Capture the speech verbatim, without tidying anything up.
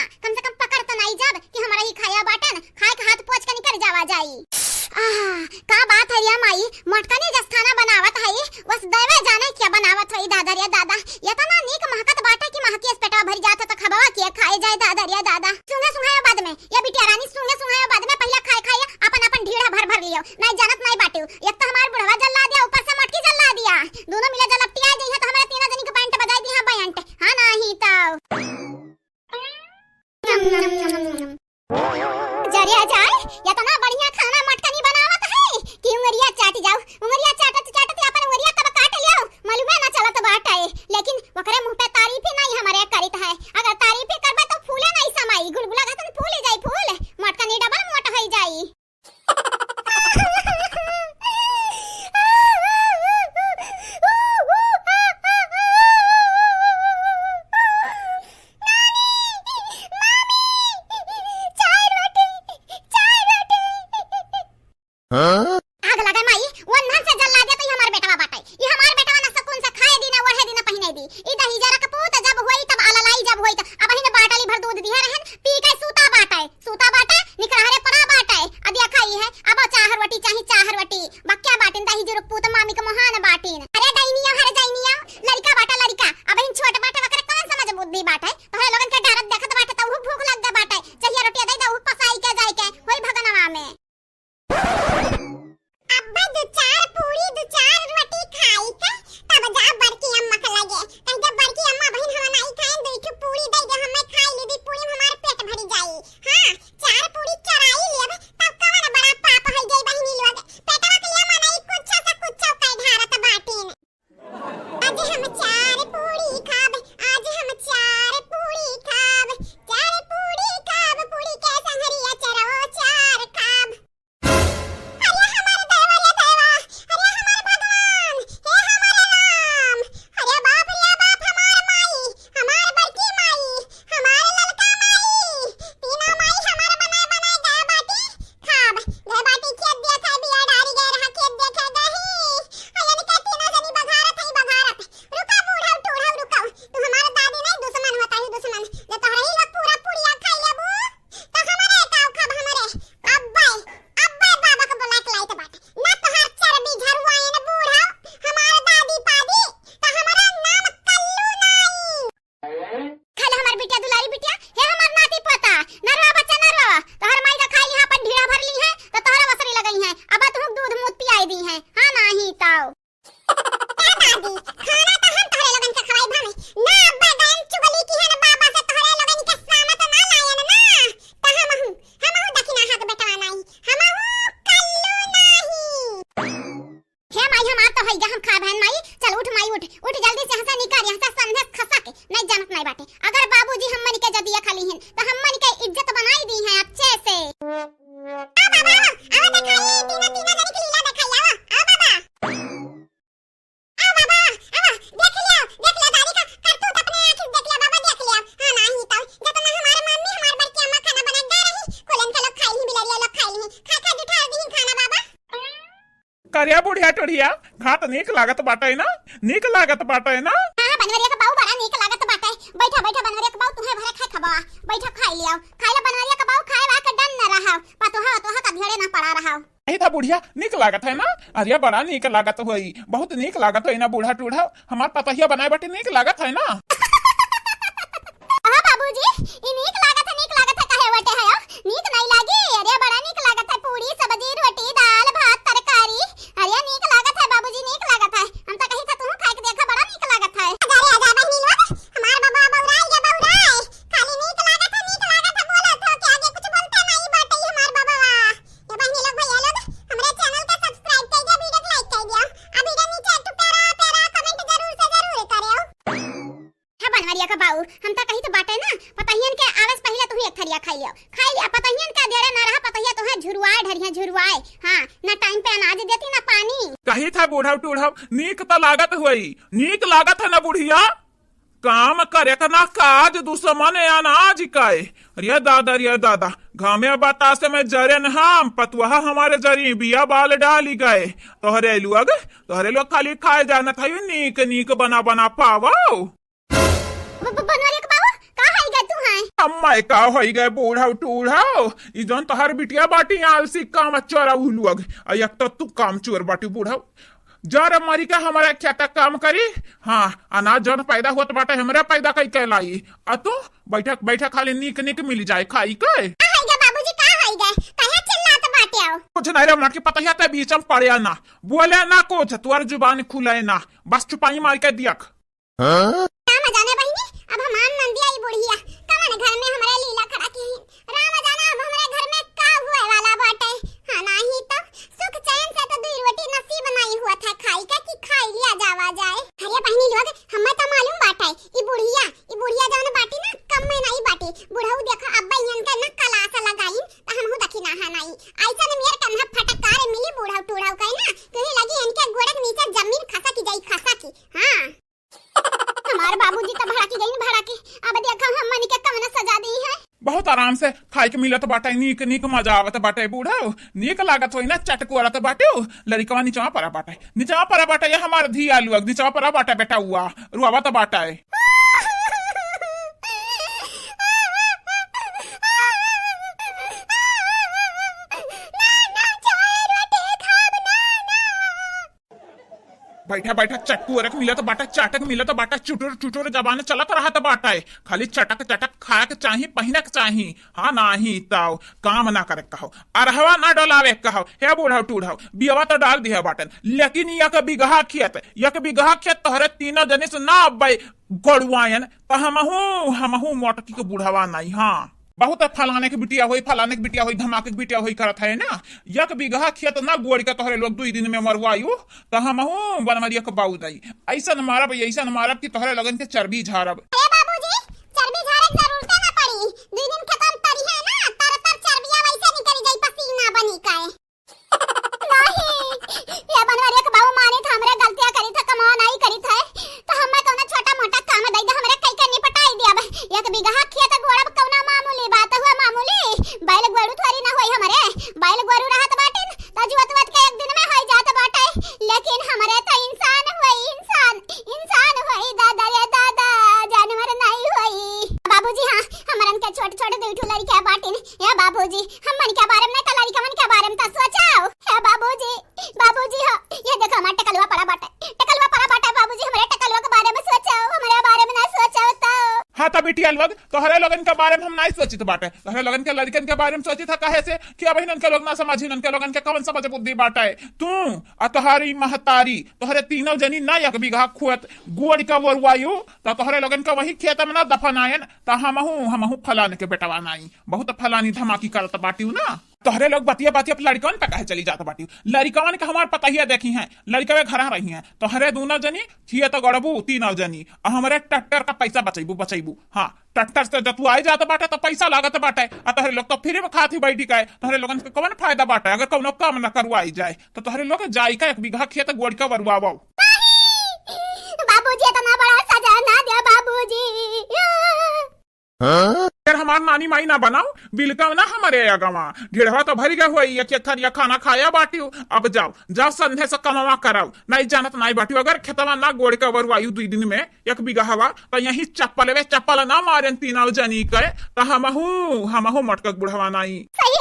कम से कम पकड़ तो नाई जाब कि हमरा ही खाया बाटन, खाए के हाथ पोंछ के निकर जावा जाई। आह, का बात है रे माई, मोटकनी जस खाना बनावत है, बस देवे जाने क्या बनावत है दादा रे दादा। एतना नीक महकत बाटे कि महकी से पेटवा भर जात है तो खबवा के खाए जाए दादा रे दादा। सूंघे सूंघायो बाद में, ये बिटिया रानी सूंघे सूंघायो बाद में, पहिला खाए खाए अपन अपन ढीढ़ा भर भर लियो, नाई जानत नाई बाटू। एक तो हमार बुढ़वा जल्ला दिया, ऊपर से मोटकी जल्ला दिया, दोनों मिले जलपटिया जइहे तो हमारे तीनों जनी के बैंड बजाई दिहा बैंड। हाँ नाही तो। जरिया जाए, एतना बढ़िया खाना मोटकनी बनावत है कि उंगरिया चाट जाओ। उंगरिया चाटत चाटत अपन उंगरिया कब काट लियो, मालूमे ना चलत बाटे। लेकिन ओकरे मुंह पे तारीफ ही नहीं हमारे करित है। अगर तारीफ ही करबे तो फूले नहीं समाई, गुलगुला घसन फूल जाई फूल, मोटकनी डबल मोट होई जाई। आग लगे माई, वन्हन से जल्ला दे तो ई हमार बेटवा बाटे। ई हमार बेटवा ना सकून से खाए दी, ना ओढ़े दी, ना पहिने दी। ई दहिजरा के पूत जब होई तब अललाई जब होई त अब हिन बाटली भर दूध दिहे रहन, पी के सूता बाटे, सूता बाटे, निकरहरे पड़ा बाटे। अ देखा ई है, अब चाह रोटी चाही, चाह रोटी। बक्या बाटिन दहिजरू के पूत मामी के मोहान बाटिन। अरे डैनिया, हर डैनिया, लड़का बाटे लड़का, अब हिन छोट बाटे, ओकरे कौन समझ बुद्धि बाटे? तोहरे लोगन के डारत देखत बाटे त उहु भूख लग गए बाटे, चहिया रोटिया दे दे उहु पसाई के जाए के, होई भगनवा में। अब्बा दू चार पूरी, दू चार रोटी खाई के, तब जा बड़की अम्मा के लगे। कहीं जब बड़की अम्मा बहिन हम नाई खाएन, दू ठो पूरी दे दे, हमें खाई ली, दी पूरी में हमार पेट भरी जाई। हाँ, चार पूरी चराई लेब, तब कवन बड़ा पाप होई जाई बहिनी लोग। पेटवा के लिए मनई कुछ से कुछ कह ढारत बाटिन। आज हम चार पूरी खाब, आज हम चार पूरी खाब, चार पूरी खाब, पूरी के संगरी अचरवो चार खाब। अरे हमार देवा रे देवा, अरे हमार भगवान, हे हमार राम, अरे बाप रे बाप, हमार माई, हमार बड़की माई, हमार ललका माई, तीनों माई हमार बनाए बनाए गए बाटी। खाब, गए बाटी खेत देखे, बिया डारी गए रहा खेत देखे गही। अयन के तीनों जनी बघारत हई बघारत। रुका बूढ़ऊ टूढ़ऊ रुका। तू हमार दादी नहीं दुश्मन होता ही दुश्मन। जो तोहरे ही लोग पूरा पुड़िया खाई लेबू, तो हमरे का खाब हमरे। अब्बे, अब्बे बाबा के बुला के लाइत बाटे। ना तोहार चर्बी झरुआइन बूढ़ऊ, हमार दादी पादी, तो हमारा नाम कल्लू नाई। खा ले हमार बिटिया, दुलारी बिटिया, हे हमार नाती पोता, नरवा बच्चा नरवा, तोहर माई का खाई यहाँ अपन ढीढ़ा भर ली है, तो तोहरा वसरी लगई है, अब तुहू दूध मूत पियाई दी है, हाँ नाही ताऊ। ए दादी, खाना तो हम तोहरे लोगन के खवाई भावे, ना अब्बा गायन चुगली की है ना बाबा से तोहरे लोगन के सामत ना लायन ना, तो हम हूँ, हम हूँ दखिना हाथ बेटवा नाही, हम हूँ कल्लू नाही। हे माई, हमार तो हइगा, हम खा बहन माई। चल उठ माई, उठ, उठ जल्दी से, हंसा निकार, हंसा संदेश खसा के, नहीं जानत नहीं बाटे। अगर बाबूजी हमन के जदिया खा लीहन, तो हमन के इज्जत बनाई दी है अच्छे से। आ बाबा, आवा तो खाई, तीनों, तीनों जनी के लीला देखाई, आवा, आ बाबा। आ बाबा, आवा, देख लिया, देख लिया, दादी का करतूत अपने आँखी से देख लिया, बाबा देख लिया। हाँ, नाही तो, जतना हमार मम्मी, हमार बड़की अम्मा खाना बना के दे रही, कुलन के लोग खाई ली, बिलरिया लोग खाई ली, खा खा जुठा दी खाना बाबा। करिया बुढ़िया टुढ़िया, खात नीक लागत बाटे ना? नीक लागत बाटे ना? हाँ, बनवरिया के बाऊ बड़ा नीक लागत बाटे। बैठा, बैठा बनवरिया के बाऊ, तुहे भरे खाए खबा। बैठा खाई लियाओ। खाई ला बनवरिया के बाऊ, खाए वा के डन न रहा। पतोहा, पतोहा का घेरे ना पड़ा रहा। नहीं था बुढ़िया, नीक लागत है ना? अरे बड़ा नीक लागत होई, बहुत नीक लागत होई ना बूढ़ा टूढ़ा। हमार पतोहिया बनाए बाटे नीक लागत है ना? हाँ बाबूजी, ई नीक लागत है, नीक लागत है, काहे वटे है? नीक नहीं लागी? अरे बड़ा नीक लागत है, पूरी, सब्जी, रोटी, दाल, भात, तरकारी। अरे नीक लागत है बाबूजी, नीक लागत है। हम तो कही था तू खाए के देखा, बड़ा नीक लागत है। अरे आजा बहनी लोग, हमार बाबा बौराई गे बौराई। खाली नीक लागत है, नीक लागत है बोलत हो, के आगे कुछ बोलते नहीं बाटे हमार बाबा। ये बहनी लोग, भैया लोग, हमरे channel के subscribe कर दिया, video के like कर दिया। आ video नीचे एक ठो प्यारा प्यारा comment जरूर से जरूर करेउ। हे बनवरिया का बाऊ, हम तो कही तो बाटे ना, पतहियन के आवे से पहिले तू ही एक थरिया खाई लियो। खाई लिया, पतहियन के अधेरे ना रहा, पतहिया तोहे झुरवाए ढरिया झुरवाए। हाँ, ना time पे अनाज देती ना पानी। कही था बूढ़ा टूढ़ा, नीक तो लागत हुई, नीक लागत है ना बुढ़िया? काम करे का ना काज, दुश्मन अनाज का है। अरे दादा, अरे दादा, घामे बतासे में जरे न हम, पतुहा हमारे जरी बिया बाल डाली गए। तोहरे लोग, तोहरे लोग खाली खाए जानत है, नीक नीक बना बना पावो। ब-, ब-, बनवरिया के बाबू, का है गे तू है? अम्मा, ए का होई गए बूढ़ऊ टूढ़ऊ? ई जौन तोहर बिटिया बाटी आलसी काम चोरा उ लोग, आ एक तो तू काम चोर बाटी बूढ़ऊ। जा रे मरी के हमरा खेता काम करी। हाँ, अनाज जौन पैदा होत बाटे हमरे पैदा कई के लाई। आ तू बैठा बैठा खाली नीक नीक मिल जाए खाई के। का होई गए बाबूजी, का होई गए? काहे चिल्लात बाटे हो? कुछ नहीं रे, मटकी पतहिया ते बीच में पड़े ना, बोले ना कुछ, तोर जुबान खुले ना, बस चुपाई मार के दियक। हाँ? राम जाने बहिनी, अब हमार नंदिया ई बुढ़िया कवन घर में हमरे लीला खड़ा की है। राम जाने अब हमरे घर में का हुए वाला बाटे। हाँ, नाही तो सुख चैन से तो दुई रोटी नसीब नाही हुआ था खाई के कि खाई लिया जावा जाए। अरे बहिनी लोग, हमें तो मालूम बाटे, ई बुढ़िया, ई बुढ़िया जौन बाटी ना, कम में नाही बाटी। बुढ़ऊ देखो, अब इनके ना कलास लगाई, तो हमहू देखी ना है नाही। ऐसा ने मेर कन्हा फटकार मिली बुढ़ऊ टूढ़ऊ कहे ना, तुही लगी इनके गोड़े के नीचे जमीन खसा की जाई, खसा की। हाँ। हमार बाबूजी त भड़की गइन, भड़की। अब देखा हमनी के कवन सजा दी है। बहुत आराम से खाए के मिलत बाटे, नीक नीक मजा आवत बाटे बूढ़ऊ। नीक लागत होई ना, चटकोरत बाटे। लड़िकवा निचवा परा बाटे, निचवा परा बाटे, ये हमार धिया लोग, निचवा परा बाटे बेटउआ, रुआवत बाटे। बैठा बैठा चटकोरक मिलत बाटे, चाटक मिलत बाटे, चुटुर चुटुर जबान चलत रहत बाटे। खाली चटक चटक खाए के चाही, पहिने के चाही। हाँ, नाही ताऊ काम ना करे कहो, अरहवा ना डोलावे कहो। हे बूढ़ऊ टूढ़ऊ, बियवा तो डाल दिया बाटन, लेकिन एक बीघा खेत, एक बीघा खेत तोहरे तीनों जने से ना अब्बे गड़ुआयन, तो हमहू, हमहू मोटकी के बुढ़वा नाही। हाँ, बहुत फलाने के बिटिया होई, फलाने के बिटिया होई, धमाके के बिटिया होई करत है ना। एक बीघा खेत ना गोड़ के तोहरे लोग दुई दिन में मरवायु, तो हमहू बनमरिया के बाऊ दई। ऐसन मारब, ऐसन मारब कि तोहरे लोगन के चर्बी झारब। अरे बाबूजी, चर्बी झारे के जरूरते ना पड़ी। दुई दिन खेतन तरी है ना, तर तर चर्बिया वैसे निकल जाई, पसीना बनी काए। नाही, ये बनवरिया के बाबू मानित हमरे गलतिया करित है, कमावा नाही करित है, तो हमें कौनो छोटा मोटा काम दे दे, हमरे कई के निपटाई दिया। एक बीघा खेत गोड़ब कौना मामूली बात हुआ, मामूली? बैल गोरू थोड़ी ना होई हमरे, बैल गोरू रहत बाटिन, तो जुवत वत के एक दिन में होई जात बाटे, लेकिन हमरे तो इंसान हुई, इंसान, इंसान हुई, दादा रे दादा, जानवर नहीं हुई। बाबूजी, हाँ, हमरन के छोट छोट दुई ठो लड़किया बाटिन, ए बाबूजी, हमन के बारे में नहीं, त लड़िकवन के बारे में त सोचो। ए बाबूजी, बाबूजी हो, ये देखो हमार टकलुआ पड़ा बाटे, टकलुआ पड़ा बाटे बाबूजी, हमरे टकलुआ के बारे में सोचो, हमरे बारे में ना सोचो तो। हाँ त बिटिया लोग, तोहरे लोगन के बारे में हम नहीं सोचित बाटे, तोहरे लोगन के लड़िकन के बारे में सोचित है, काहे से कि अब इनन के लोग ना समझी, इनन के लोगन के कवन समझ बुद्धि बाटे। तू आ तोहरी महतारी, तोहरे तीनों जनी ना एक बीघा खुअत गोड़ का वरुआयु, त तोहरे लोगन के वही खेत में ना दफनायन, त हमहू, हमहू फलाने के बेटवा नाई। बहुत फलानी धमाकी करत बाटिउ ना। तोहरे लोग बतिया बतिया पे लड़िकवन पे काहे चली जात बाटिउ? लड़िकवन के हमार पतहिया देखी हैं, लड़िकवे घरा रही हैं। तोहरे दूनो जनी थिए तो गड़बू तीनों जनी, आ हमरे ट्रैक्टर का पैसा बचैबू, बचैबू। हाँ, ट्रैक्टर से जब तू आई जात बाटे तो पैसा लागत बाटे, आ तोहरे लोग तो फ्री में खात ही बैठी काहे? तोहरे लोगन के कौन फायदा बाटे अगर कौनो काम न करवाई जाए? तो तोहरे लोग जाई का एक बीघा खेत गोड़ का वरुआवो। बाबूजी, इतना बड़ा सजा ना दे बाबूजी। हाँ? यार, हमार नानी माई ना बनाओ, बिलकाओ ना हमारे अगवा। ढेढ़वा तो भरी गए हुई, एक एक थरिया खाना खाया बाटियो। अब जाओ, जाओ संधे से कमावा कराओ। नहीं जानत नहीं बाटियो, अगर खेतवा ना गोड़ के वरुआयु दुई दिन में एक बीघा हवा, तो यही चप्पल वे चप्पल ना मारेन तीनों जनी के, तो हमहू, हमहू मटकक बुढ़वा नाई। सही